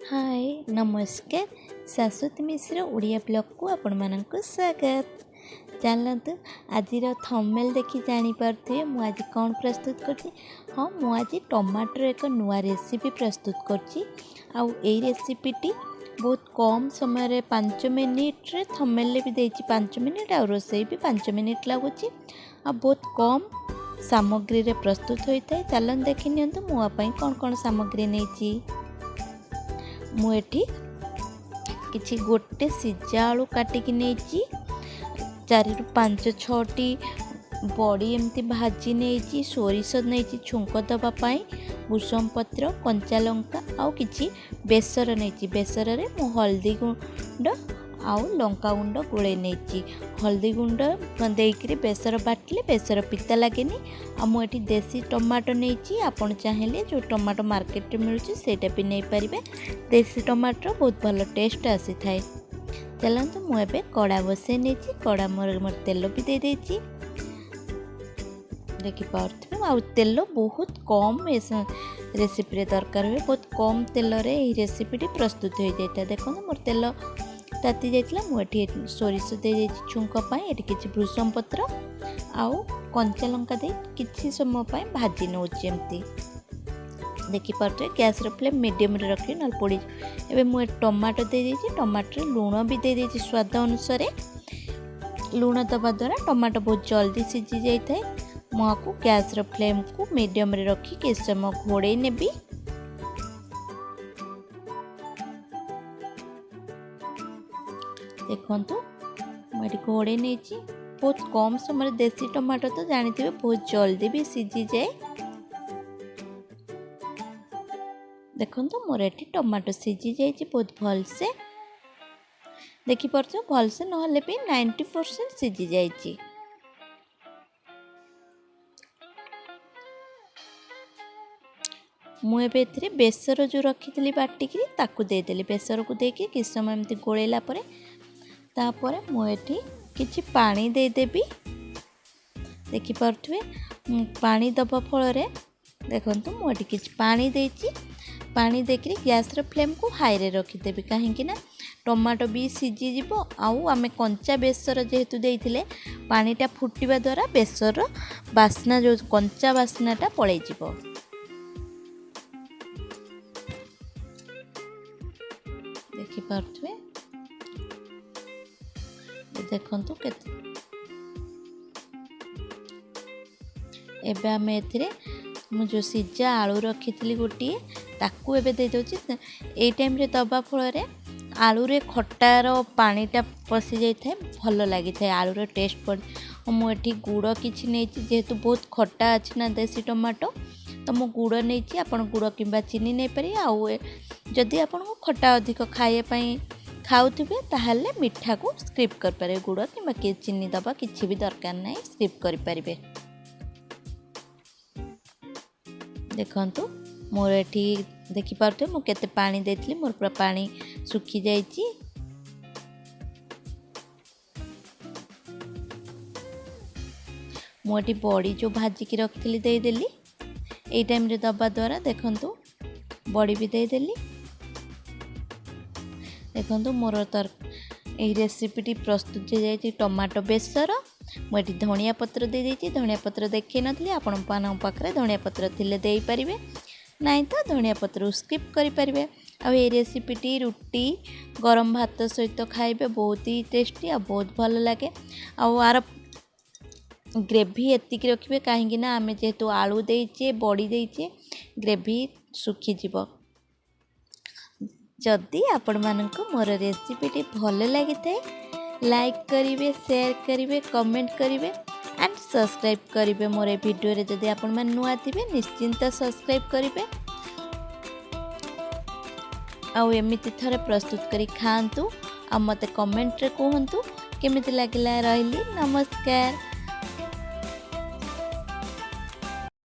ହାଏ, ନମସ୍କାର। ଶାଶ୍ୱତୀ ମିଶ୍ର ଓଡ଼ିଆ ବ୍ଲଗ୍କୁ ଆପଣମାନଙ୍କୁ ସ୍ୱାଗତ। ଚାଲନ୍ତୁ, ଆଜିର ଥମ୍ବନେଲ୍ ଦେଖି ଜାଣିପାରୁଥିବେ ମୁଁ ଆଜି କ'ଣ ପ୍ରସ୍ତୁତ କରୁଛି। ହଁ, ମୁଁ ଆଜି ଟମାଟୋର ଏକ ନୂଆ ରେସିପି ପ୍ରସ୍ତୁତ କରୁଛି। ଆଉ ଏଇ ରେସିପିଟି ବହୁତ କମ୍ ସମୟରେ, 5 ମିନିଟ୍ରେ। ଥମ୍ବନେଲ୍ରେ ବି ଦେଇଛି 5 ମିନିଟ୍, ଆଉ ରୋଷେଇ ବି 5 ମିନିଟ୍ ଲାଗୁଛି, ଆଉ ବହୁତ କମ୍ ସାମଗ୍ରୀରେ ପ୍ରସ୍ତୁତ ହୋଇଥାଏ। ଚାଲନ୍ତୁ ଦେଖି ନିଅନ୍ତୁ ମୁଁ ଆ ପାଇଁ କ'ଣ କ'ଣ ସାମଗ୍ରୀ ନେଇଛି। ମୁଁ ଏଠି କିଛି ଗୋଟେ ସିଝା ଆଳୁ କାଟିକି ନେଇଛି, 4ରୁ 5 6ଟି ବଡ଼ି ଏମିତି ଭାଜି ନେଇଛି, ସୋରିଷ ନେଇଛି ଛୁଙ୍କ ଦେବା ପାଇଁ, ଭୃଷଙ୍ଗ ପତ୍ର, କଞ୍ଚା ଲଙ୍କା ଆଉ କିଛି ବେସର ନେଇଛି। ବେସରରେ ମୁଁ ହଳଦୀ ଗୁଣ୍ଡ ଆଉ ଲଙ୍କା ଗୁଣ୍ଡ ଗୋଳେଇ ନେଇଛି। ହଳଦୀ ଗୁଣ୍ଡ ଦେଇକରି ବେସର ବାଟିଲେ ବେସର ପିତା ଲାଗେନି। ଆଉ ମୁଁ ଏଠି ଦେଶୀ ଟମାଟୋ ନେଇଛି। ଆପଣ ଚାହିଁଲେ ଯେଉଁ ଟମାଟୋ ମାର୍କେଟରେ ମିଳୁଛି ସେଇଟା ବି ନେଇପାରିବେ। ଦେଶୀ ଟମାଟୋର ବହୁତ ଭଲ ଟେଷ୍ଟ ଆସିଥାଏ। ଚାଲନ୍ତୁ, ମୁଁ ଏବେ କଡ଼ା ବସେଇ ନେଇଛି। କଡ଼ା ମୋର ତେଲ ବି ଦେଇଦେଇଛି, ଦେଖିପାରୁଥିବେ। ଆଉ ତେଲ ବହୁତ କମ୍ ରେସିପିରେ ଦରକାର ହୁଏ। ବହୁତ କମ୍ ତେଲରେ ଏହି ରେସିପିଟି ପ୍ରସ୍ତୁତ ହୋଇଯାଇଥାଏ। ଦେଖନ୍ତୁ, ମୋର ତେଲ ତାତି ଯାଇଥିଲା। ମୁଁ ଏଠି ସୋରିଷ ଦେଇଦେଇଛି ଛୁଙ୍କ ପାଇଁ। ଏଠି କିଛି ଭୃଷଙ୍ଗ ପତ୍ର ଆଉ କଞ୍ଚା ଲଙ୍କା ଦେଇ କିଛି ସମୟ ପାଇଁ ଭାଜି ନେଉଛି ଏମିତି, ଦେଖିପାରୁଥିବେ। ଗ୍ୟାସ୍ର ଫ୍ଲେମ୍ ମିଡ଼ିୟମ୍ରେ ରଖିବେ, ନହେଲେ ପୋଡ଼ିଯିବ। ଏବେ ମୁଁ ଏଠି ଟମାଟୋ ଦେଇଦେଇଛି। ଟମାଟୋରେ ଲୁଣ ବି ଦେଇଦେଇଛି ସ୍ୱାଦ ଅନୁସାରେ। ଲୁଣ ଦେବା ଦ୍ୱାରା ଟମାଟୋ ବହୁତ ଜଲ୍ଦି ସିଝି ଯାଇଥାଏ। ମୁଁ ଆକୁ ଗ୍ୟାସ୍ର ଫ୍ଲେମ୍କୁ ମିଡ଼ିୟମ୍ରେ ରଖି କିଛି ସମୟ ଘୋଡ଼େଇ ନେବି। ଦେଖନ୍ତୁ, ମୁଁ ଏଠି ଘୋଡ଼େଇ ନେଇଛି। ବହୁତ କମ୍ ସମୟରେ, ଦେଶୀ ଟମାଟୋ ତ ଜାଣିଥିବେ ବହୁତ ଜଲ୍ଦି ବି ସିଝିଯାଏ। ଦେଖନ୍ତୁ, ମୋର ଏଠି ଟମାଟୋ ସିଝି ଯାଇଛି ବହୁତ ଭଲସେ, ଦେଖିପାରୁଥିବେ। ଭଲସେ ନହେଲେ ବି 90% ସିଝି ଯାଇଛି। ମୁଁ ଏବେ ଏଥିରେ ବେସର ଯେଉଁ ରଖିଥିଲି ବାଟିକିରି ତାକୁ ଦେଇଦେଲି। ବେସରକୁ ଦେଇକି କିଛି ସମୟ ଏମିତି ଗୋଳେଇଲା ପରେ, ତାପରେ ମୁଁ ଏଠି କିଛି ପାଣି ଦେଇଦେବି, ଦେଖିପାରୁଥିବେ। ପାଣି ଦେବା ଫଳରେ, ଦେଖନ୍ତୁ, ମୁଁ ଏଠି କିଛି ପାଣି ଦେଇଛି। ପାଣି ଦେଇକରି ଗ୍ୟାସ୍ର ଫ୍ଲେମ୍କୁ ହାଇରେ ରଖିଦେବି, କାହିଁକି ନା ଟମାଟୋ ବି ସିଝିଯିବ, ଆଉ ଆମେ କଞ୍ଚା ବେସର ଯେହେତୁ ଦେଇଥିଲେ, ପାଣିଟା ଫୁଟିବା ଦ୍ୱାରା ବେସରର ବାସ୍ନା, ଯେଉଁ କଞ୍ଚା ବାସ୍ନାଟା ପଳେଇଯିବ। ଦେଖିପାରୁଥିବେ। ଦେଖନ୍ତୁ କେତେ। ଏବେ ଆମେ ଏଥିରେ ମୁଁ ଯେଉଁ ସିଝା ଆଳୁ ରଖିଥିଲି ଗୋଟିଏ, ତାକୁ ଏବେ ଦେଇଦେଉଛି। ଏଇ ଟାଇମ୍ରେ ଦେବା ଫଳରେ ଆଳୁରେ ଖଟାର ପାଣିଟା ପଶି ଯାଇଥାଏ, ଭଲ ଲାଗିଥାଏ, ଆଳୁର ଟେଷ୍ଟ ପଡ଼େ। ମୁଁ ଏଠି ଗୁଡ଼ କିଛି ନେଇଛି। ଯେହେତୁ ବହୁତ ଖଟା ଅଛି ନା ଦେଶୀ ଟମାଟୋ, ତ ମୁଁ ଗୁଡ଼ ନେଇଛି। ଆପଣ ଗୁଡ଼ କିମ୍ବା ଚିନି ନେଇପାରିବେ। ଆଉ ଯଦି ଆପଣଙ୍କୁ ଖଟା ଅଧିକ ଖାଇବା ପାଇଁ ଖାଉଥିବେ, ତାହେଲେ ମିଠାକୁ ସ୍କିପ୍ କରିପାରିବେ। ଗୁଡ଼ କିମ୍ବା ଚିନି ଦେବା କିଛି ବି ଦରକାର ନାହିଁ, ସ୍କିପ୍ କରିପାରିବେ। ଦେଖନ୍ତୁ, ମୋର ଏଠି ଦେଖିପାରୁଥିବେ ମୁଁ କେତେ ପାଣି ଦେଇଥିଲି। ମୋର ପୁରା ପାଣି ଶୁଖିଯାଇଛି। ମୁଁ ଏଠି ବଡ଼ି ଯେଉଁ ଭାଜିକି ରଖିଥିଲି ଦେଇଦେଲି। ଏଇ ଟାଇମ୍ରେ ଦେବା ଦ୍ୱାରା, ଦେଖନ୍ତୁ, ବଡ଼ି ବି ଦେଇଦେଲି। ଦେଖନ୍ତୁ, ମୋର ଏଇ ରେସିପିଟି ପ୍ରସ୍ତୁତ ହେଇଯାଇଛି, ଟମାଟୋ ବେସର। ମୁଁ ଏଠି ଧଣିଆ ପତ୍ର ଦେଇଦେଇଛି। ଧଣିଆ ପତ୍ର ଦେଖେଇ ନଥିଲି। ଆପଣମାନଙ୍କ ପାଖରେ ଧଣିଆ ପତ୍ର ଥିଲେ ଦେଇପାରିବେ, ନାଇଁ ତ ଧଣିଆ ପତ୍ରକୁ ସ୍କିପ୍ କରିପାରିବେ। ଆଉ ଏଇ ରେସିପିଟି ରୁଟି, ଗରମ ଭାତ ସହିତ ଖାଇବେ, ବହୁତ ହି ଟେଷ୍ଟି ଆଉ ବହୁତ ଭଲ ଲାଗେ। ଆଉ ଆର ଗ୍ରେଭି ଏତିକି ରଖିବେ, କାହିଁକି ନା ଆମେ ଯେହେତୁ ଆଳୁ ଦେଇଛେ, ବଡ଼ି ଦେଇଛେ, ଗ୍ରେଭି ଶୁଖିଯିବ। ଯଦି ଆପଣମାନଙ୍କୁ ମୋର ରେସିପିଟି ଭଲ ଲାଗିଥାଏ, ଲାଇକ୍ କରିବେ, ସେୟାର କରିବେ, କମେଣ୍ଟ କରିବେ ଆଣ୍ଡ ସବସ୍କ୍ରାଇବ୍ କରିବେ। ମୋର ଏ ଭିଡ଼ିଓରେ ଯଦି ଆପଣମାନେ ନୂଆ ଥିବେ, ନିଶ୍ଚିନ୍ତ ସବସ୍କ୍ରାଇବ୍ କରିବେ। ଆଉ ଏମିତି ଥରେ ପ୍ରସ୍ତୁତ କରି ଖାଆନ୍ତୁ ଆଉ ମୋତେ କମେଣ୍ଟରେ କୁହନ୍ତୁ କେମିତି ଲାଗିଲା। ରହିଲି, ନମସ୍କାର।